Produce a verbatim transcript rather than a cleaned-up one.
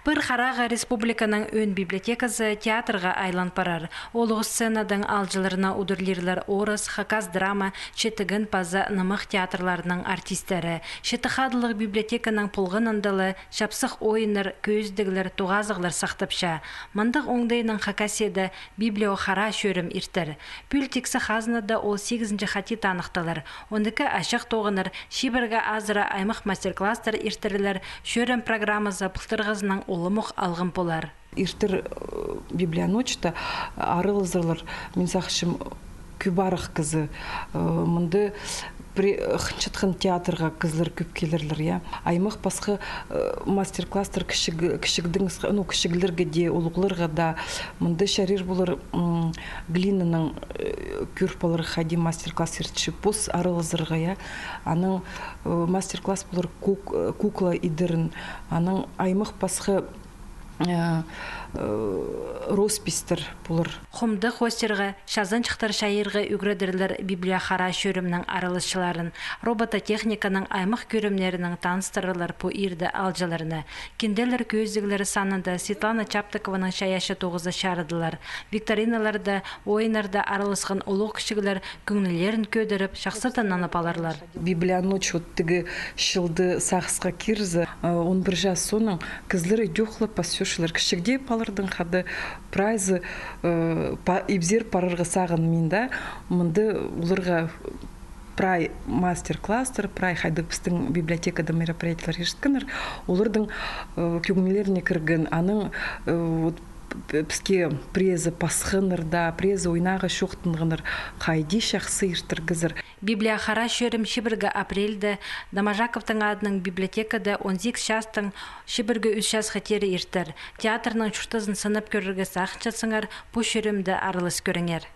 Пір харағы республиканың ӧӧн библиотеказы театрға айлан парар. Улуғ сценадың аалҷыларына удурлирлар орыс, хакас драма, че тігін паза нымах театрларының артисттері. Читі хадылығ библиотеканың полғанында ла чапсых ойыннар, кӧзідіглер, тоғазығлар сахтапча. Мындағ оңдайнаң Хакасияда библиохара чӧрім иртер. Пӱӱл тиксі хазнада ол сигізінҷі хати таныхталар. Он ікі ачах тоғынар, чибіргі азыра аймах мастер-класстар иртерлер. Чӧрім программазы пылтырғызынаң улуғ алғым полар. Иртер, э, библионочта аралазарлар, мин сағынчам, кӧп арах кізі, э, мында пре-, хынчатхан театрға кізілер кӧп килерлер, я. Аймах пасха, э, мастер-класстар кічіг-, кічігдең, ну, кічіглерге дее, улуғларға даа. Мында чарир полар, м, глинанаң, э, кӧр полар, хайди мастер-класс иртче, пос аралазарға, я. Анаң, э, мастер-класс полар кук-, э, кукла идерін, анаң аймах пасха, э, э, росписьтер полар. Хомды хостерға, чазанҷыхтар чайирға ӱгредерлер библиохара чӧрімнің араласчыларын. Робототехниканың аймах кӧрімнерінең таныстырарлар пу иирде аалҷыларны. Кинделер кӧзідіглері санында Светлана Чаптыкованың чайаачы тоғызы чарыдылар. Викториналарда, ойыннарда араласхан улуғ-кічіглер кӧңнілерін кӧдіріп, чахсы тынанып аларлар. Библионочь вот тігі чылда сағысха кирзе, э, он пір час соонаң кізілер идӧк ла пасчатчалар. Кічігде палаларнаң хада прайзы, э, па-, ибзер парарға сағынмин даа. Мында оларға прай мастер-класстар, прай хайдағ пістің библиотекада мероприятиелер ирткеннер, оларның, э, кӧңнілеріне кірген, анаң, э, вот, п-, піске пірезі пасханнар даа, пірезі ойнарға чоохтанғаннар, хайди чахсы иртіргезер. Библиохара чӧрім чибіргі апрельде Доможаковтың адынаң библиотекада он сигіс частаң чибіргі ӱс часта теере иртер. Театрның чуртазын сынап кӧрерге сағынчатсаңар, пу чӧрімде аралас кӧріңер.